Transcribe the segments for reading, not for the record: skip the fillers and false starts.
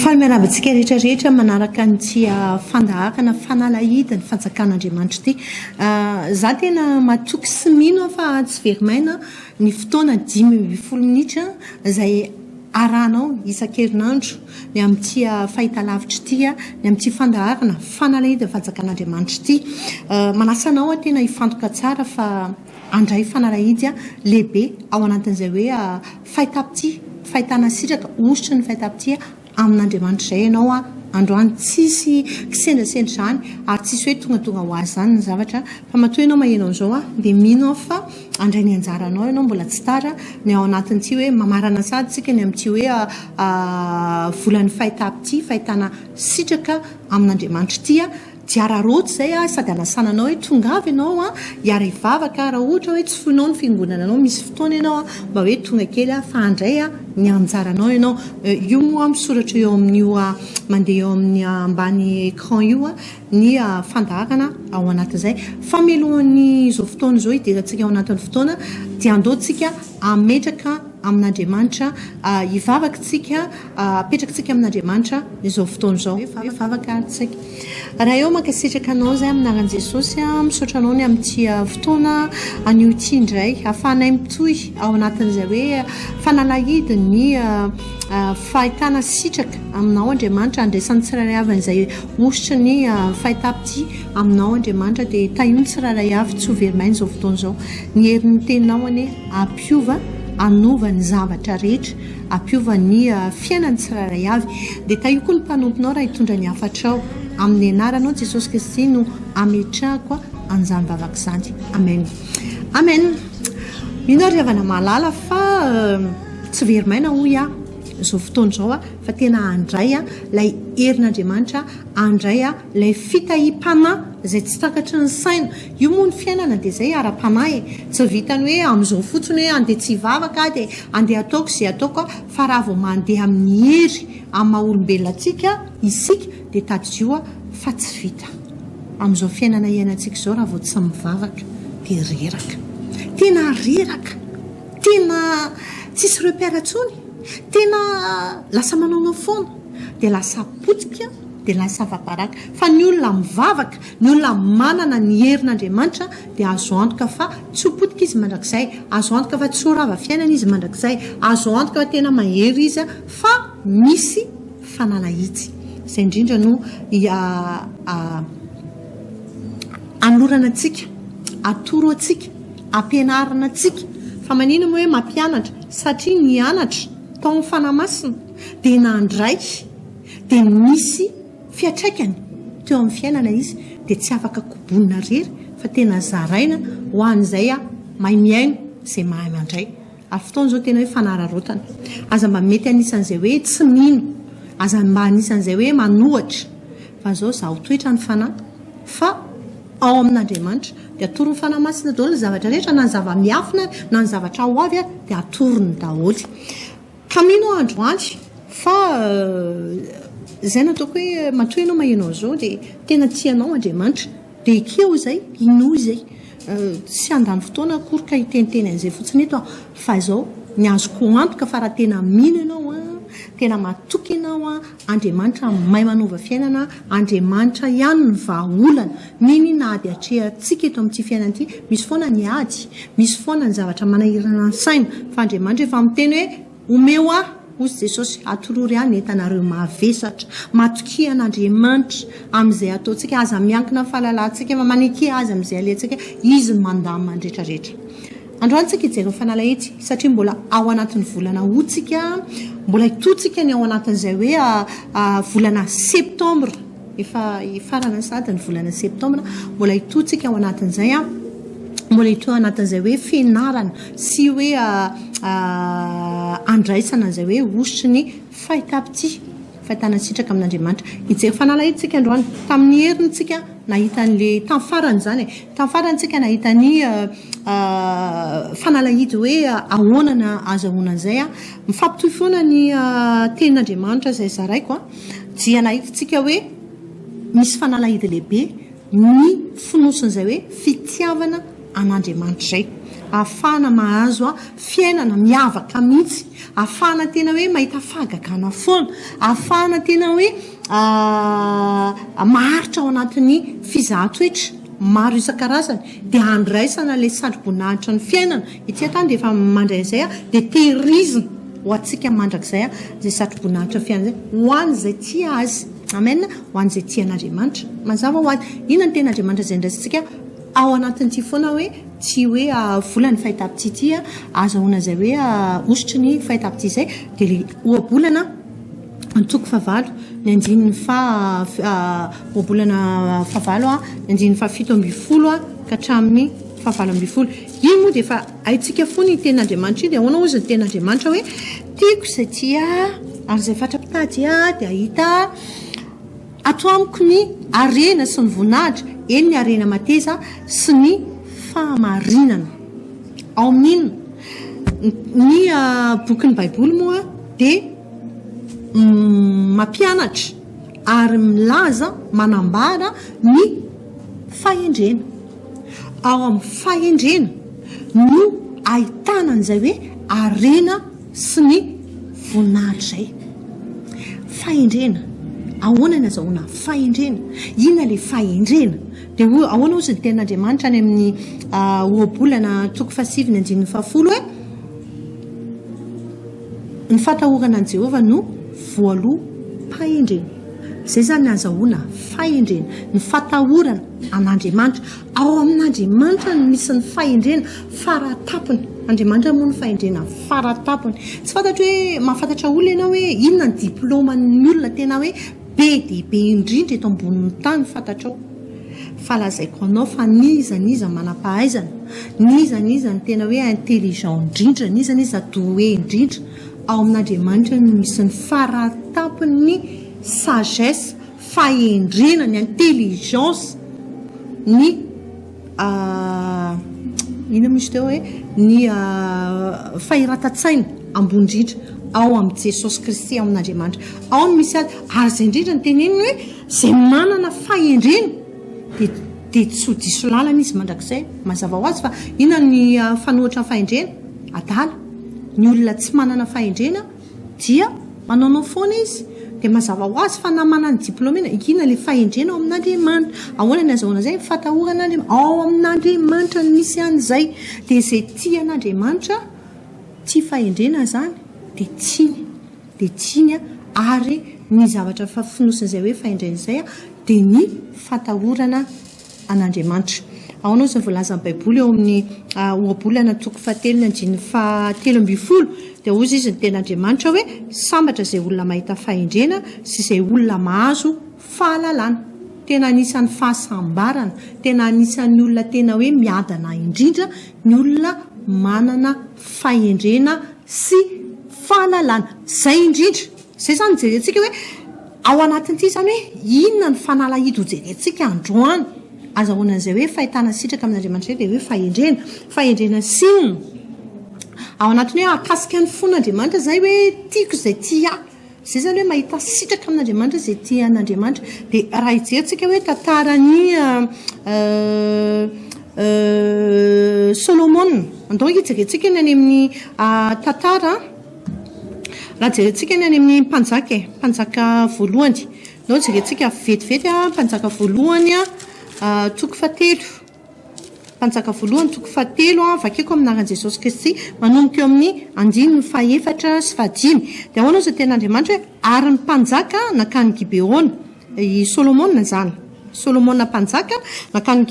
Faly miarahaba antsika rehetra rehetra manaraka an'ity fandaharana fanalahidin'ny fanjakan'Andriamanitra ity. Za tena matoky sy mino aho fa tsy very maina ny fotoana 15 minitra izay arahanao isan-kerinandro ny amin'ity fahitalavitra ity, ny amin'ity fandaharana fanalahidin'ny fanjakan'Andriamanitra ity. Manasa anao aho tena hifantoka tsara fa handray fanalahidy lehibe ao anatin'izay hoe fahitam-pitia, fahitana sitraka, hosotry ny fahitam-pitia amin'Andriamanitra izay ianao androany. Tsisy kisendrasendra izany ary tsisy hoe tongatonga ho azy izany ny zavatra fa matoa ianao maheno an'izao dia mino aho fa handray ny anjaranao ianao, mbola tsy tara ny ao anatin'ity hoe mamarana sahady isika ny amin'ity hoe volan'ny fahitam-pitia, fahitana sitraka amin'Andriamanitra ity. Tsy araraoty izay aho sady anasana anao hoe tongava ianao an, hiara hivavaka raha ohatra hoe tsy foinao ny fiangonana anao misy fotoana ianao an mba hoe tonga kely aho fa handray an ny anjaranao ianao, io moa misoratra eo amin'io mandeha eo amin'ny ambany écran io an ny fandaharana ao anatin'izay fa mialohan'izao fotoana izao hidirantsika ao anatin'ny fotoana dia andao tsika hametraka amin'Andriamanitra hivavaka tsika apetraka tsika amin'Andriamanitra izao fotoana izao hivavaka ary tsika. Ray ô mankasitraka anao izay amin'ny anaran'i Jesosy a, misaotra anao ny amin'ity fotoana anio ity indray ahafahanay mitohy ao anatin'izay hoe fanalahidin'ny fahitana sitraka aminao Andriamanitra, andraisan'ny tsirairay avy an'izay hosotry ny fahitam-pitia aminao Andriamanitra, dia tahio ny tsirairay avy tsy ho very maina izao fotoana izao. Ny herin'ny teninao anie hampiova, hanova ny zavatra rehetra. Hampiova ny fiainan'ny tsirairay avy. Dia tahio koa ny mpanomponao raha hitondra ny hafatrao. Amin'ny anaranao Jesosy Kristy no ametrahako an'izany vavaka izany. Amen. Amen. Mino aho ry havana mahalala fa tsy very maina hoy aho izao fotoana izao fa tena handray ilay herin'Andriamanitra, handray ilay fitahiam-panahy izay tsy takatry ny saina. Io moa ny fiainana dia izay ara-panahy e! Tsy vitan'ny hoe amin'izao fotsiny hoe andeha tsy hivavaka aho dia andeha hataoko izay ataoko aho fa raha vao mandeha amin'ny hery amin'ny maha olombelona antsika isika dia tadidio fa tsy vita amin'izao fiainana iainantsika izao raha vao tsy mivavaka dia reraka. Tena reraka! Tena tsisy repère intsony! Tena lasa manaonao foana dia lasa potika dia lasa afa-baraka. Fa ny olona mivavaka, ny olona manana ny herin'Andriamanitra dia azo antoka fa tsy ho potika izy mandrakizay, azo antoka fa tsy ho rava fiainana izy mandrakizay, azo antoka fa tena mahery izy fa misy fanalahitsy. Izay indrindra no anolorana antsika, atoro antsika, ampianarina antsika. Fa maninona moa hoe mampianatra? Satria nianatra tao amin'ny Fanahy Masina dia nandray. dia nisy fiantraikany teo amin'ny fiainana izy dia tsy afaka kobonina rery fa tena zaraina ho an'izay mahay mihaino izay mahay mandray ary fotoana izao tena hoe fanararaotana aza mba mety anisan'izay hoe tsy mino aza mba anisan'izay hoe manohatra fa izao zaho toetra ny fanahy fa ao amin'Andriamanitra dia atoron'ny Fanahy Masina daholo ny zavatra rehetra na ny zava-miafina na ny zavatra ho avy ary dia atorony daholo. Ka mino aho androany fa izay no ataoko hoe matoa ianao maheno an'izao dia tena tia anao Andriamanitra dia ekeo izay, inoa izay. Tsy handany fotoana akory ka hiteniteny an'izay fotsiny eto aho fa izao ny azoko antoka fa raha tena mino ianao an, tena matoky ianao an, Andriamanitra mahay manova fiainana, Andriamanitra ihany no vahaolana. N'inon'inona ady atrehantsika eto amin'ity fiainana ity, misy foana ny ady, misy foana ny zavatra manahirana ny saina, fa Andriamanitra efa miteny hoe, Omeo ahy, hozy Jesosy, atolory ahy ny entanareo mavesatra. Matokia an'Andriamanitra amin'izay ataontsika, aza miankina amin'ny fahalalantsika, fa maneke Azy amin'izay alehantsika, Izy no mandamina ny rehetrarehetra. Androany tsika hijery ny fanalahitsy, satria mbola ao anatin'ny volana août tsika, mbola hitotsika ny ao anatin'izay hoe volana septembre. Efa hifarana sahady ny volana septambra, mbola hitohy tsika ao anatin'izay an, mbola hitohy ao anatin'izay hoe fianarana sy hoe andraisana an'izay hoe hosotry ny fahitam-pitia, fahitana sitraka amin'Andriamanitra. Hijery fanalahidintsika tsika androany, tamin'ny heriny tsika nahita an'le, tamin'ny farany izany e, tamin'ny farany tsika nahita ny fanalahidy hoe ahoana na azahoana an'izay an, mifampitohy foana ny tenin'Andriamanitra izay zaraiko an. Dia nahitsintsika hoe misy fanalahidy lehibe ny fonosin'izay hoe fitiavana an'Andriamanitra izay. ahafahana mahazo fiainana miavaka mihitsy, ahafahana tena hoe mahita fahagagana foana, ahafahana tena hoe maharitra ao anatin'ny fizahan-toetra maro isan-karazany, dia handraisana ilay satroboninahitra ny fiainana ety an-tany dia efa mandray an'izay dia tehirizina ho antsika mandrakizay izay satroboninahitra ny fiainana izay ho an'izay tia azy. Amen, ho an'izay tia an'Andriamanitra. Mazava ho azy, inona ny tenin'Andriamanitra izay andraisantsika ao anatin'ity foana hoe tsy hoe vola ny fahitapity ity, azahoana izay hoe hosotry ny fahitapity izay, dia ilay ohabolana antoko fahavalo, ny andininy faha ohabolana fahavalo, ny andininy faha 17 ka hatramin'ny faha-18. Iny moa dia efa haintsika foana iny tenin'Andriamanitra iny, dia ahoana hozy ny tenin'Andriamanitra hoe tiako izay tia ahy, ary izay fatra-pitady ahy dia hahita ato amiko ny harena sy ny voninahitra, eny ny harena mateza sy ny fahamarinana. Ao amin'inona? Ny bokin'ny Baiboly moa dia mampianatra ary milaza, manambara ny fahendrena. Ao amin'ny fahendrena no ahitana an'izay hoe harena sy ny voninahitra izay. Fahendrena. Ahoana ny azahoana fahendrena? Inona ilay fahendrena? Dia ahoana hozy ny tenin'Andriamanitra any amin'ny Ohabolana toko fahasivy ny andininy fahafolo hoe ny fahatahorana an'i Jehovah no voaloham-pahendrena. Izay izany ny azahoana fahendrena, ny fahatahorana an'Andriamanitra. Ao amin'Andriamanitra no misy ny fahendrena faratapony. Andriamanitra moa no fahendrena faratapony. Tsy fantatro hoe mahafantatra olona ianao hoe inona ny diplaoman'ny olona tena hoe be dia be indrindra eto ambonin'ny tany fantatrao. Fa lazaiko anao fa n'iza n'iza manam-pahaizana, n'iza n'iza ny tena hoe intelligent indrindra, n'iza n'iza doué indrindra, ao amin'Andriamanitra no misy ny faratampon'ny sagesse, fahendrena, ny intelligence, ny inona moa izy teo hoe ny fahiratan-tsaina ambony indrindra ao amin'i Jesosy Kristy, ao amin'Andriamanitra. Ao no misy azy. Ary izay indrindra no teneniny hoe izay manana fahendrena dia dia tsy ho diso lalana izy mandrakizay. Mazava ho azy fa inona ny fanohatra ny fahendrena? Adala. Ny olona tsy manana fahendrena dia manaonao foana izy. Dia mazava ho azy fa na manana diplôme inona, inona ilay fahendrena ao amin'Andriamanitra. Ahoana ny azahoana izay? Fatahorana Andriamanitra. Ao amin'Andriamanitra no misy an'izay. Dia izay tia an'Andriamanitra, tia fahendrena izany, dia tiany. Dia tiany ary ny zavatra fonosin'izay hoe fahendrena izay dia ny fatahorana an'Andriamanitra. Ahoana hozy ny voalazan'ny Baiboly eo amin'ny Ohabolana toko fahatelo ny andininy faha-13? Dia hozy izy ny tenin'Andriamanitra hoe, Sambatra izay olona mahita fahendrena sy izay olona mahazo fahalalana. Tena anisan'ny fahasambarana, tena anisan'ny olona tena hoe miadana indrindra ny olona manana fahendrena sy fahalalana. Izay indrindra. Izay izany no jerentsika hoe ao anatin'ity izany hoe inona ny fanalahidy ho jerentsika androany. Azahoana an'izay hoe fahitana sitraka amin'Andriamanitra izay dia hoe fahendrena. Fahendrena sy inona? Ao anatin'ny hoe hahakasika ny fon'Andriamanitra izay hoe tiako izay tia ahy. Izay izany hoe mahita sitraka amin'Andriamanitra izay tia an'Andriamanitra. Dia raha hijerintsika hoe tantaran'i Solomona. Andao hijerentsika ny any amin'ny tantara. Raha jerentsika ny any amin'ny mpanjaka e, mpanjaka voalohany. Ndao jerentsika vetivety a, mpanjaka voalohany a, toko fahatelo. Mpanjaka voalohany toko fahatelo a, vakiko amin'ny anaran'i Jesosy Kristy, manomboka eo amin'ny andininy fahefatra sy fahadimy. Dia ahoana hozy ny tenin'Andriamanitra hoe, ary ny mpanjaka nankany Gibeona. I Solomona izany. Solomona mpanjaka nankany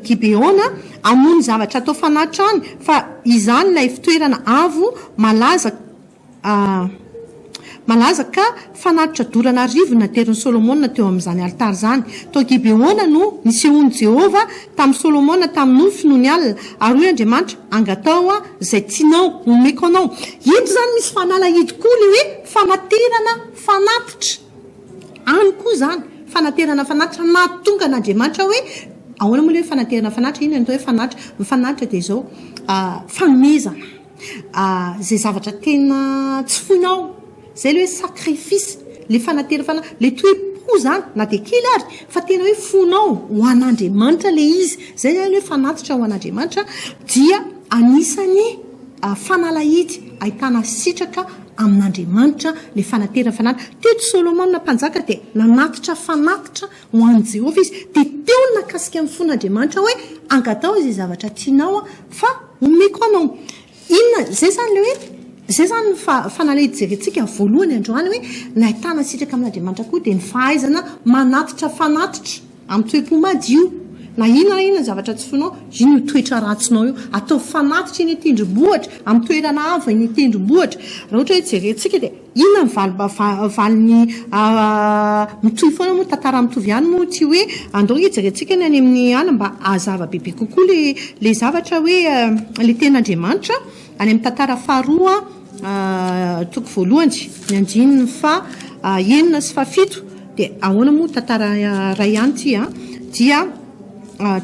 Gibeona hamono zavatra atao fanatitra any, fa izany ilay fitoerana avo malaza malaza ka fanatitra dorana arivony naterin'i Solomona teo amin'izany alitara izany. Tao Gibeona no nisehoan'i Jehovah tamin'i Solomona tamin'ny nofy nony alina, ary hoy Andriamanitra, Angataho izay tianao, homeko anao. Eto izany misy fanalahidy koa ilay hoe fanaterana fanatitra. Any koa izany, fanaterana fanatitra mahatonga an'Andriamanitra hoe, ahoana moa ilay hoe fanaterana fanatitra, inona ny atao hoe fanatitra? Ny fanatitra dia izao, fanomezana izay zavatra tena tsy foinao, izay ilay hoe sacrifice, ilay fanaterana fanatitra, ilay toe-po izany, na dia kely ary, fa tena hoe fonao ho an'Andriamanitra ilay izy, izay izany ilay hoe fanatitra ho an'Andriamanitra dia. Anisan'ny fanalahidy ahitana sitraka amin'Andriamanitra ilay fanaterana fanatitra. Teto Solomona mpanjaka dia nanatitra fanatitra ho an'i Jehovah izy. Dia teo no nakasika ny fon'Andriamanitra hoe, Angataho izay zavatra tianao aho, fa homeko anao. Inona, izay izany ilay hoe, izay izany ny fanalahidy jerentsika voalohany androany hoe, ny ahitana sitraka amin'Andriamanitra koa dia ny fahaizana manatitra fanatitra amin'ny toe-po madio. Na inona na inona zavatra tsy foinao, iny io toetra ratsinao io. Ataovy fanatitra eny an-tendrombohitra, amin'ny toerana avo eny an-tendrombohitra. Raha ohatra hoe jerentsika dia inona ny valim-bavaliny mitohy foana moa, tantara mitovy ihany moa ity hoe andao ange jerentsika ny any amin'ny any mba hazava bebe kokoa ilay zavatra hoe ilay tenin'Andriamanitra any amin'ny tantara faharoa toko voalohany ny andininy faha enina sy fahafito dia ahoana moa tantara iray ihany ity an dia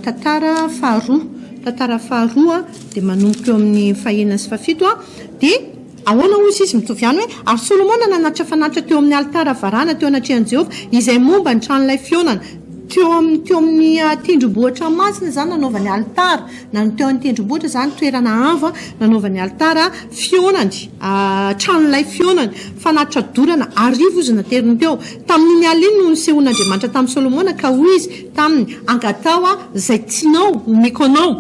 tantara faharoa tantara faharoa dia manomboka eo amin'ny fahenina sy fahafito an dia Ahoana hoy izy? Mitovy ihany hoe, Ary Solomona nanatitra fanatitra teo amin'ny alitara varahina teo anatrehan'i Jehovah, izay momba ny tranolay fihaonana. Teo amin'ny, teo amin'ny tendrombohitra masina izany nanaovany alitara, na teo amin'ny tendrombohitra izany, toerana avo nanaovany alitara fihaonany, tranolay fihaonany. Fanatitra dorana arivo izy nateriny teo. Tamin'iny alina iny no nisehoan'Andriamanitra tamin'i Solomona, ka hoy izy taminy, Angataho aho izay tianao homeko anao.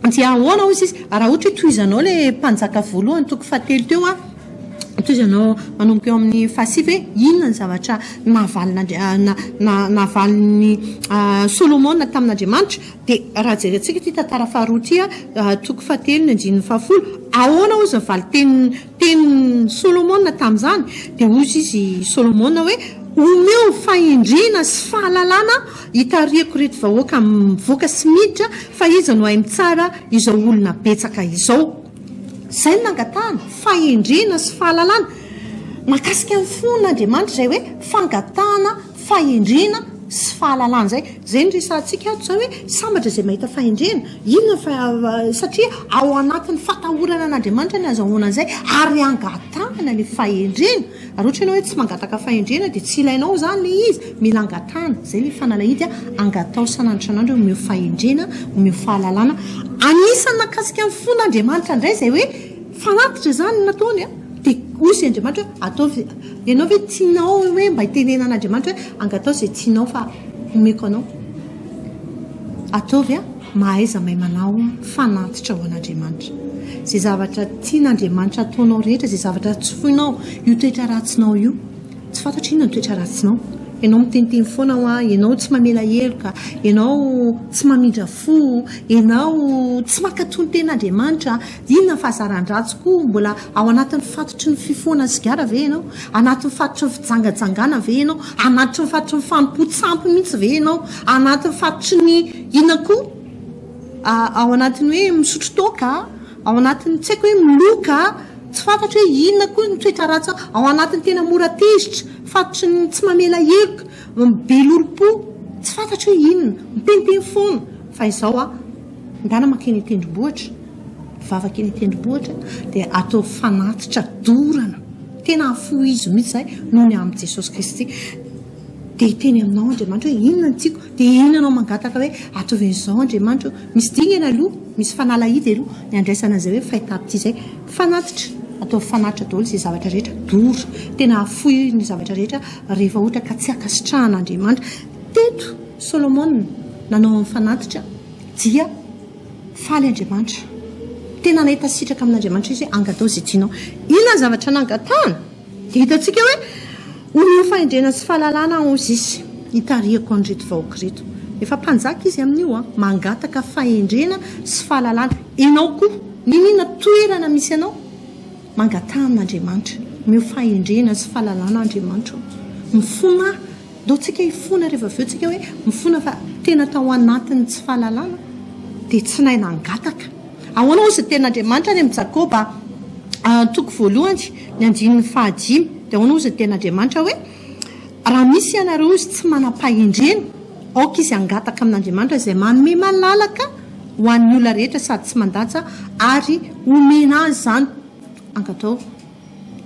Dia ahoana hoy sisa, raha ohatra hoe tohizanao ilay mpanjaka voalohany toko fahatelo teo an, tohizanao manomboka eo amin'ny fahasivy hoe inona ny zavatra navalin'i Solomona tamin'Andriamanitra, dia raha jerentsika ity tantara faharoa ity an, toko fahatelo ny andininy fahafolo, ahoana hozy ny valin-tenin'i Solomona tamin'izany, dia hoy izy Solomona hoe, omeo fahendrena sy fahalalana Hitarihako ireto vahoaka mivoaka sy miditra fa iza no hahay mitsara izao olona betsaka izao. Izay no nangatahana, fahendrena sy fahalalana. Mahakasika ny fon'Andriamanitra izay hoe fangatahana fahendrena sy fahalalana izay. Izay no resahantsika ato izao hoe sambatra izay mahita fahendrena. Inona fa satria ao anatin'ny fatahorana an'Andriamanitra ny azahoana an'izay ary angatahana ilay fahendrena. Raha ohatra ianao hoe tsy mangataka fahendrena dia tsy ilainao izany ilay izy, mila angatahana, izay ilay fanalahidy a, angataho isan'andro isan'andro hoe omeo fahendrena, omeo fahalalana, anisan'ny nahakasika ny fon'Andriamanitra indray izay hoe fanatitra izany no nataony a, dia hoy izy Andriamanitra hoe ataovy, ianao ve tianao hoe mba hitenenan'Andriamanitra hoe angataho izay tianao fa omeko anao, ataovy a. Mahaiza mahay manao fanatitra ho an'Andriamanitra. Izay zavatra tian'Andriamanitra hataonao rehetra, izay zavatra tsy foinao, io toetra ratsinao io, tsy fantatro inona ny toetra ratsinao. Ianao miteniteny foana hoa, ianao tsy mamela heloka, ianao tsy mamindra fo, ianao tsy mankatò ny tenin'Andriamanitra. Inona ny fahazaran-dratsy koa? Mbola ao anatin'ny fatotry ny fifohana sigara ve ianao? Anatin'ny fatotry ny fijangajangana ve ianao? Anatin'ny fatotry ny fanompoan-tsampy mihitsy ve ianao? Anatin'ny fatotry ny inona koa? Ao anatin'ny hoe misotro toaka? Ao anatin'ny tsy haiko hoe miloka? Tsy fantatro hoe inona koa ny toetra ratsy ao anatin'ny tena mora tezitra, fatotry ny tsy mamela heloka, be lolompo, tsy fantatro hoe inona, miteniteny foana. Fa izao aho, ndana mankeny an-tendrombohitra, mivavaka eny an-tendrombohitra dia ataovy fanatitra dorana, tena afohizo mihitsy izay noho ny amin'i Jesosy Kristy. Dia hiteny aminao Andriamanitra hoe inona no tiako, dia iny ianao mangataka hoe ataovy an'izao Andriamanitra ô. Misy dingana aloha, misy fanalahidy aloha ny handraisana an'izay hoe fahitapity izay. Fanatitra, ataovy fanatitra daholo izay zavatra rehetra, dora, tena afoy ny zavatra rehetra rehefa ohatra ka tsy ankasitrahan'Andriamanitra. Teto Solomona nanao ny fanatitra dia faly Andriamanitra. Tena nahita sitraka amin'Andriamanitra izy hoe angataho izay tianao. Inona ny zavatra nangatahany? Dia hitantsika hoe omeo fahendrena sy fahalalana aho izy hitarihako an'ireto vahoaka ireto. Efa mpanjaka izy amin'io an, mangataka fahendrena sy fahalalana. Ianao koa, n'inon'inona toerana misy anao, mangataha amin'Andriamanitra. Omeo fahendrena sy fahalalana Andriamanitra ô. Mifona Ndao tsika hifona rehefa avy eo tsika hoe mifona fa tena tao anatin'ny tsy fahalalana dia tsy nahay nangataka. Ahoana hozy ny tenin'Andriamanitra any amin'i Jakoba toko voalohany ny andininy fahadimy dia ahoana hozy ny tenin'Andriamanitra hoe raha misy ianareo hozy tsy manam-pahendrena aoka izy hangataka amin'Andriamanitra izay manome malalaka ho an'ny olona rehetra sady tsy mandatsa ary homena azy izany. Ankatao.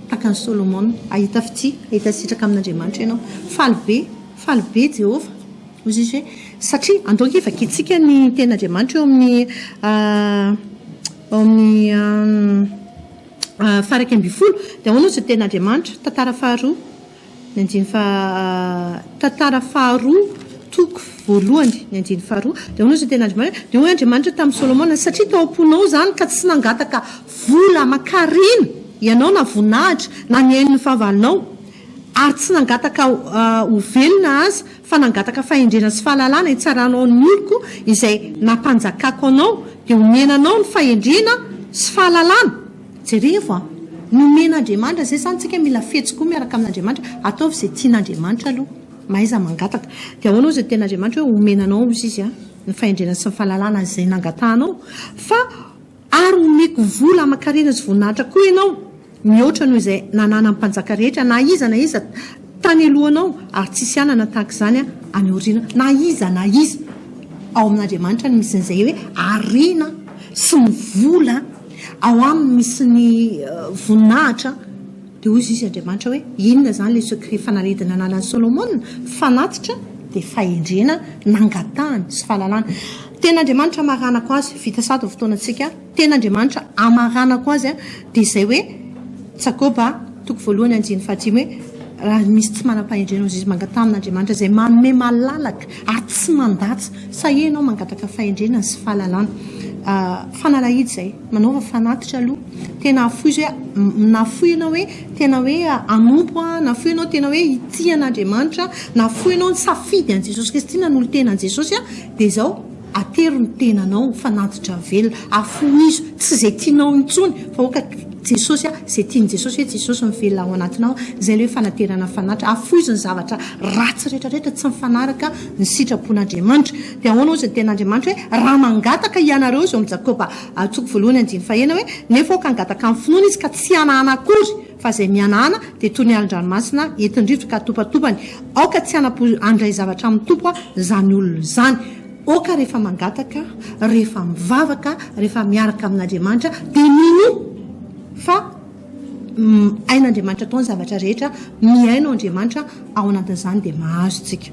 Tahaka an'i Solomona, hahita fitia, hahita sitraka amin'Andriamanitra ianao. Faly be, faly be Jehovah. Hoy izy hoe, satria, andao ange vakintsika ny tenin'Andriamanitra eo amin'ny, Ao amin'ny faha-11 dia ahoana hozy ny tenin'Andriamanitra? Tantara faharoa, ny andininy faha, Tantara faharoa toko voalohany, ny andininy faharoa, dia ahoana hozy ny tenin'Andriamanitra? Dia hoy Andriamanitra tamin'i Solomona, Satria tao am-ponao izany ka tsy nangataka vola aman-karena ianao na voninahitra na ny ain'ny fahavalonao, ary tsy nangataka ho velona aza, fa nangataka fahendrena sy fahalalana hitsaranao ny oloko izay nampanjakako anao, dia omena anao ny fahendrena sy fahalalana. Jerevo an! Nomen'Andriamanitra, izay izany tsika mila fetsy koa miaraka amin'Andriamanitra, ataovy izay tian'Andriamanitra aloha, mahaiza mangataka. Dia ahoana hozy ny tenin'Andriamanitra hoe omena anao hozy izy an, ny fahendrena sy ny fahalalana izay nangatahanao, fa Ary homeko vola aman-karena sy voninahitra koa ianao, mihoatra noho izay nananan'ny mpanjaka rehetra, na iza na iza tany alohanao, ary tsy hisy hanana tahaka izany any aoriana, na iza na iza. Ao amin'Andriamanitra no misy an'izay hoe harena sy ny vola, ao aminy misy ny voninahitra. Dia hoy izy Andriamanitra hoe, inona izany ilay secret fanalahidina ananan'i Solomona? Fanatitra dia fahendrena nangatahany sy fahalalana. Tena Andriamanitra amaranako azy, vita sady ny fotoanantsika, tena Andriamanitra amaranako azy dia izay hoe, Jakoba toko voalohany andininy fahadimy hoe, raha misy tsy manam-pahendrena hozy izy mangataha amin'Andriamanitra izay manome malalaka ary tsy mandatsa, sahia ianao mangataka fahendrena sy fahalalana. Fanalahidy izay, manaova fanatitra aloha. Tena afoizo hoe nafoy ianao hoe tena hoe hanompo aho, nafoy ianao tena hoe hitia an'Andriamanitra, nafoy ianao nisafidy an'i Jesosy Kristy, nanolo-tena an'i Jesosy dia izao atero ny tenanao ho fanatitra velona, afoizo, tsy izay tianao intsony fa aoka Jesosy izay tian'i Jesosy hoe Jesosy mivelona ao anatinao, izay ilay hoe fanaterana fanatitra, afoizo ny zavatra ratsy rehetra rehetra tsy mifanaraka ny sitrapon'Andriamanitra. Dia ahoana hozy ny tenin'Andriamanitra hoe raha mangataka hianareo izao amin'i Jakoba Antoko voalohany andininy fahenina hoe, Nefa aoka hangataka amin'ny finoana izy ka tsy hihanahana akory, fa izay mihanahana dia toy ny alin-dranomasina entin-drivotra ka atopatopany. Aoka tsy hanam-po handray zavatra amin'ny Tompo izany olona izany. Aoka rehefa mangataka, rehefa mivavaka, rehefa miaraka amin'Andriamanitra dia minoa fa Hain'Andriamanitra atao ny zavatra rehetra, mihaino Andriamanitra, ao anatin'izany dia mahazo tsika.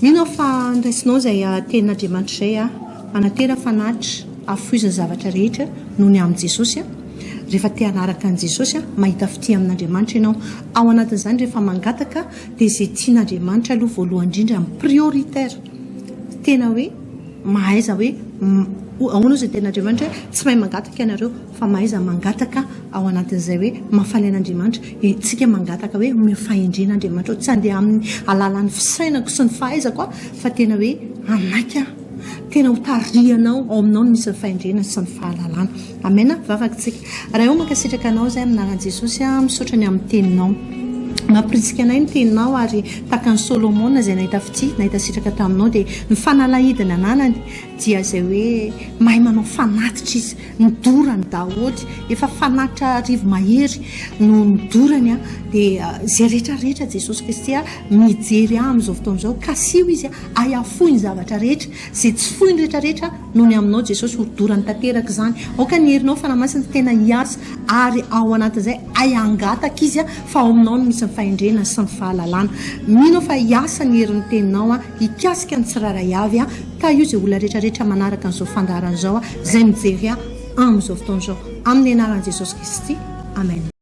Mino aho fa noraisinao izay tenin'Andriamanitra izay, manantena fanatitra, afoizo ny zavatra rehetra noho ny amin'i Jesosy. Rehefa te hanaraka an'i Jesosy, mahita fitia amin'Andriamanitra ianao. Ao anatin'izany rehefa mangataka dia izay tian'Andriamanitra aloha voalohany indrindra, ny prioritaire. Tena hoe mahaiza hoe ahoana izay tenin'Andriamanitra hoe tsy mahay mangataka ianareo. Fa mahaiza mangataka ao anatin'izay hoe mahafaly an'Andriamanitra. Isika mangataka hoe omeo fahendrena Andriamanitra ô, tsy handeha amin'ny alalan'ny fisainako sy ny fahaizako aho fa tena hoe hanaiky aho. Tena ho tarihanao, ao aminao no misy ny fahendrena sy ny fahalalana. Amen, vavaka isika. Ray ô, mankasitraka anao izahay amin'ny anaran'i Jesosy, misaotra ny amin'ny teninao. Mampirisika anay ny teninao ary tahaka an'i Solomona izay nahita fitia, nahita sitraka taminao dia ny fanalahidy nananany dia izay hoe mahay manao fanatitra izy. Nodorany daholo, efa fanatitra rivo-mahery no nodorany an, dia izay rehetra rehetra Jesosy Kristy a mijery ahy amin'izao fotoana izao, kasiho izy a, afoy ny zavatra rehetra, izay tsy foiny rehetra rehetra noho ny aminao Jesosy hodorany tanteraka izany, aoka ny herinao Fanahy Masina tena hiasa ary ao anatin'izay hay hangataka izy a, fa ao aminao no misy ny fahendrena sy ny fahalalana, mino aho fa hiasa ny herin'ny teninao a, hikasika ny tsirairay avy a. Tahio izay olona rehetra rehetra manaraka an'izao fandaharana izao, izay mijery ahy amin'izao fotoana izao. Amin'ny anaran'i Jesosy Kristy. Amen.